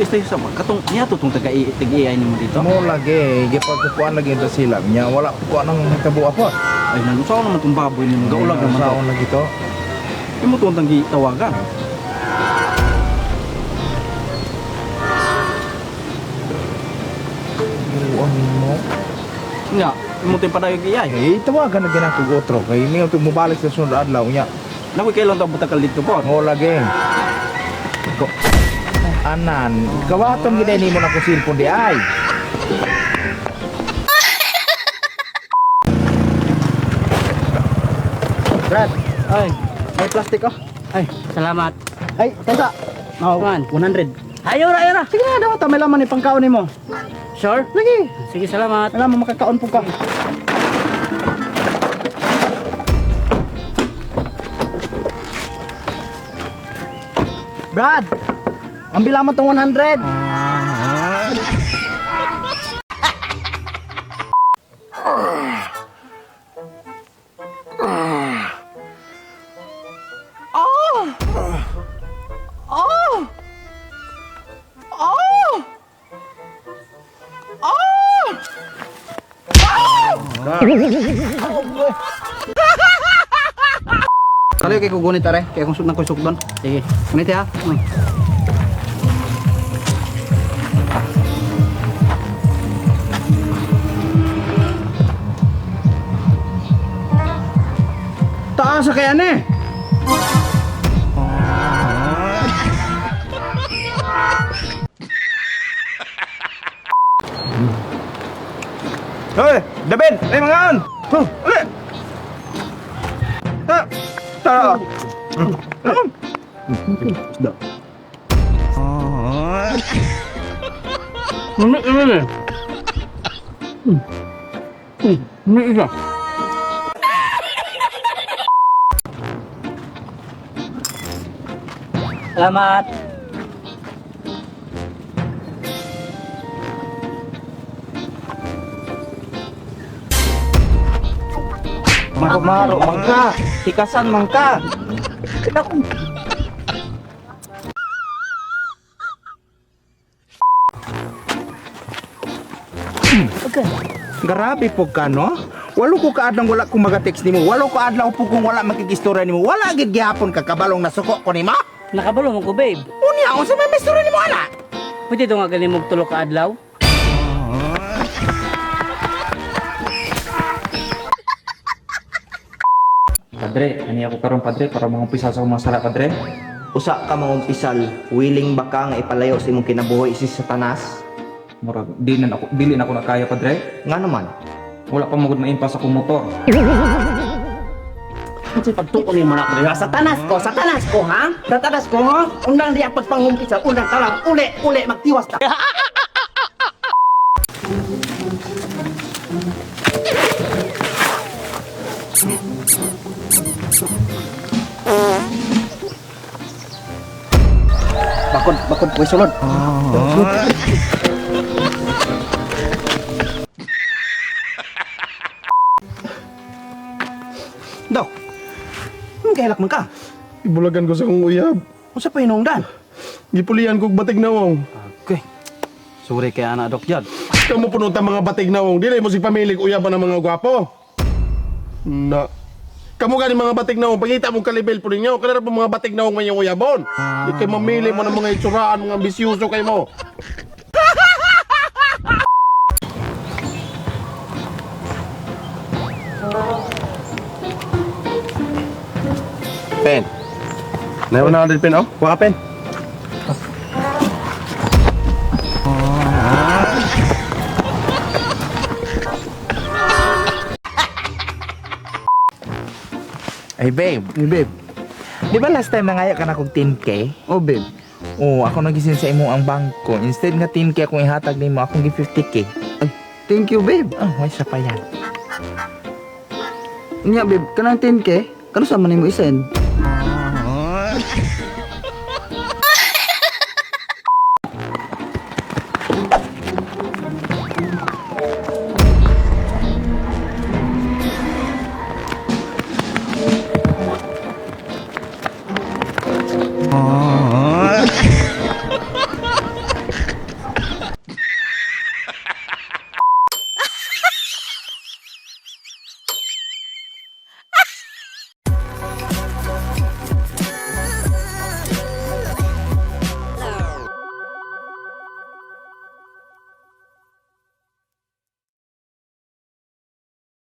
Mister sa katong niya to tong taga tag AI nimo dito. Mo lagi, gipagkukuan lagi ito sila. Nya wala ko nang hitabo apa. Ay, nalusaw naman tong baboy nimo, gaulag naman to. Saon lagi to. Imo to ang gitawagan. Buang mo. Nga, imo to yung padayog AI. Eh, tawagan na ginakog otro. Kay niyo to mobalik sa sunod adlaw nya. Nakoy kailan to buta dito po. Mo lagi. Ko anan, kawaton gid nimo na ko cellphone di ay. Brad, ay, may plastic oh. Ay, Salamat. ay, tasa. Oh, Man. 100. Ayaw ra, ayaw ra. Sige na, daw may laman ni pangkaon nimo. Sure? Lagi. Sige, salamat. Alam mo makakaon po ka. Brad, ang bilaman tong 100. Kalayo kay kugunit are, kay kung sudnan ko sugdon. Sige. Gunit ha. Uy. Taas sa kaya ni. Hoy, David, ay mangaon. Huh, uli. Ha, tara. Isda. Mami, mami. Mami, isa. Salamat. Maro-maro man ka. Tikasan man ka. Grabe po ka, no? Walo ko kaadlaw wala kong maga-text nimo. Walo ko adlaw po kung wala makikistorya nimo. Wala gid gihapon ka kabalong nasuko ko nimo. Nakabalo mo ko, babe. Unya unsa may mistorya nimo ana? Pwede daw nga galing mong tulo ka adlaw? Padre, ani ako karon padre para mangumpisal sa akong mga sala padre. Usa ka mangumpisal, willing ba ka nga ipalayo sa imong kinabuhi si Satanas? Murag di na ako dili na ako nakaya padre. Nga naman, Wala pa magud maimpas akong motor. Kasi pagtuon ni mo na ako. Satanas ko, satanas ko, ha? Satanas ko, ha? Unang di ang pagpangumpisa, unang talang, uli, uli, magtiwas ta. Bakod, bakod, way sulod. Dok. Kailak man ka. Ibulagan ko sa kong uyab. Unsa pa hinungdan? Gipulian kog batig nawong. Okay. Sorry kay ana Dok Jad. Kamu puno ta mga batig nawong. Dili mo si pamilig uyaban ng mga gwapo. Na. Kamu gani mga batig nawong. Pangita mong kalibel po ninyo. Kanara po mga batig nawong may uyabon. Di kay mamili mo ng mga itsuraan, mga ambisyoso kay mo. Pen. Na 100 pen, oh. Kuha ka pen. Ay babe, Hey, babe. di ba last time nangayo ka na kog 10K? Oh, babe. Oo, ako nagisin sa imo ang bangko. Instead nga 10K akong ihatag nimo, akong gi 50K. Ay, thank you, babe. Oh, may isa pa yan. Nya, babe, kanang 10K, kano sa man nimo isend?